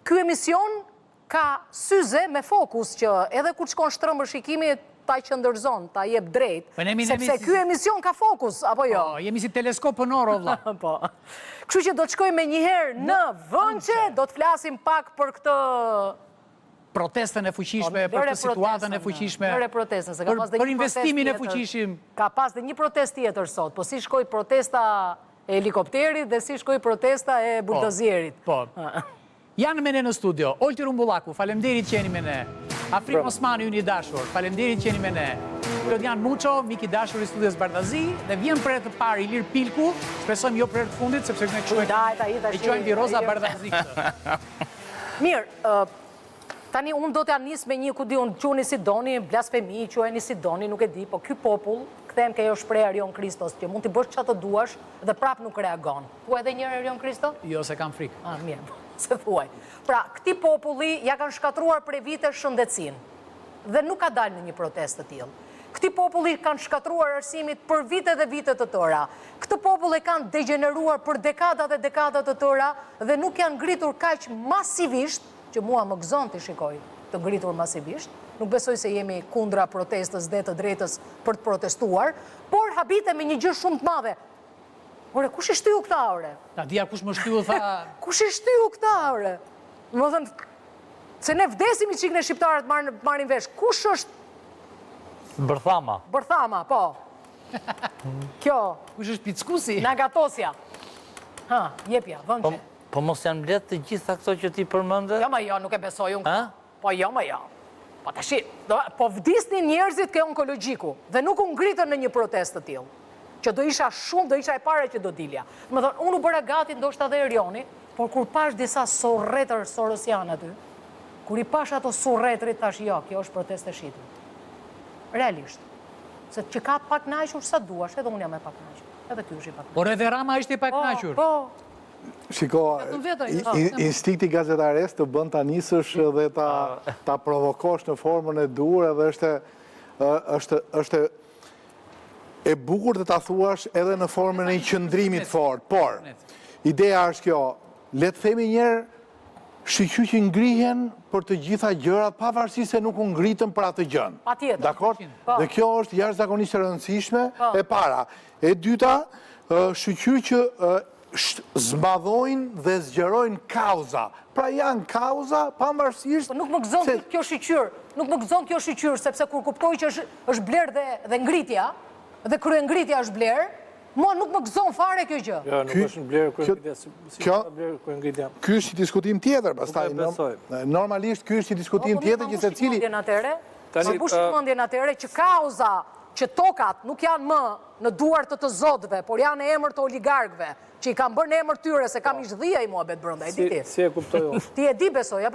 Ky emision ka syze me fokus që edhe kur shkon shtrëmbër shikimi ta qendërzon, ta jep drejt, Po ne jemi- sepse si- ky emision ka fokus, apo jo? Po, jemi si teleskop për orë, o vlla. Po. Kështu që do të shkojmë menjëherë në Vënçe, do të flasim pak për këtë Protestën e fuqishme, Po, për lëre këtë situatën e protestën, fuqishme, lëre protestën, se ka për, pas dhe për një protestë investimin e tjetër. fuqishëm. Ka pas dhe një protestë tjetër sot, po si shkoi protesta e helikopterit dhe si shkoi protesta e buldozierit. Po. Janë me ne në studio, Olti Rumbullaku, faleminderit që jeni me ne. Afrim Osmani, ynë i dashur, faleminderit që jeni me ne. Klodian Muço, mik i dashur i studios Bardhazi, dhe vjen për herë të parë Ilir Pilku, shpresojmë jo për herë të fundit, sepse ne kështu e Ndahet ai tash. e quajmë Viroza Bardhazi këtë. Mirë, ë, tani unë do t'ja nis me një, ku di unë, quani si doni, blasfemi, quani si doni, nuk e di, po ky popull, kthehem ke ajo shprehja Erion Kristos, që mund t'i bësh çfarë të duash dhe prap nuk reagon. Thuaj edhe një herë Erion Kristo? Jo, se kam frikë. Ah, mirë, se thuaj. Pra, këtij populli ja kanë shkatërruar prej vite shëndetësinë dhe nuk ka dalë në një protestë të tillë. Këtij populli kanë shkatërruar arsimit për vite dhe vite të tëra. Këtë popull e kanë degjeneruar për dekada dhe dekada të tëra dhe nuk janë ngritur kaq masivisht, që mua më gëzon t'i shikoj të ngritur masivisht. Nuk besoj se jemi kundra protestës dhe të drejtës për të protestuar, por habitem me një gjë shumë të madhe. Ore, kush i shtyu këta, ore? Ta dija kush më shtyu, tha... Kush i shtyu këta, ore? Më thënë, se ne vdesim i çikë ne shqiptarët marrin, marrin vesh. Kush është Bërthama. bërthama, po. Kjo, Kush është pickusi? Nagatosja. Ha, jepja, Po, vënçe. po mos janë mbledh të gjitha këto që ti përmende? Jo, ma jo, nuk e besoj unë. Ha? Po jo, ma jo. Po tashi, do, po vdisnin njerëzit ke onkologjiku dhe nuk u ngritën në një protestë të tillë. Që do isha shumë, do isha e para që do dilja. Më thonë, unë u bëra gati ndoshta dhe Erioni, por kur pash disa surretër sorosian aty, kur i pash ato surretrit, thash jo, kjo është protestë e shitur. Realisht. Se që ka pak kënaqur sa duash, edhe unë jam e pak kënaqur. Edhe ky është i pak kënaqur. Por edhe Rama është i pak kënaqur. Po, po. Shiko, Vetëm vetë ai, i- i- instinkti gazetares të bën ta nisësh dhe ta ta provokosh në formën e duhur edhe është ë, është është e bukur të ta thuash edhe në formën e një qëndrimi të fortë, por ideja është kjo, le të themi një herë shyqyr që ngrihen për të gjitha gjërat, pavarësisht se nuk u ngritën për atë gjën. Patjetër. Dakor? Po. Dhe kjo është jashtëzakonisht e rëndësishme Po. e para. E dyta, ë, shyqyr që ë, sh- zmadhojnë dhe zgjerojnë kauza. Pra janë kauza pavarësisht Po nuk më gëzon se- kjo shyqyr, nuk më gëzon kjo shyqyr, sepse kur kuptoj që është, është bler dhe, dhe ngritja, dhe kryengritja është bler, mua nuk më gëzon fare kjo gjë. Jo, nuk Ky- është në blerë kjo- kryengritja, si si kjo- ka blerë kryengritja. Ky është një diskutim tjetër, pastaj. Nuk e besoj. Normalisht ky është një diskutim Po, po, tjetër mirë, që ma secili mbushi mendjen atëre, Tani, ma mbushi ë, mendjen atëre që kauza që tokat nuk janë më në duar të të zotëve, por janë në emër të oligarkëve, që i kanë bërë në emër tyre se kam ish dhia i muhabet brenda, e di Si ti. si e kuptoj unë? Ti e di besoj, apo?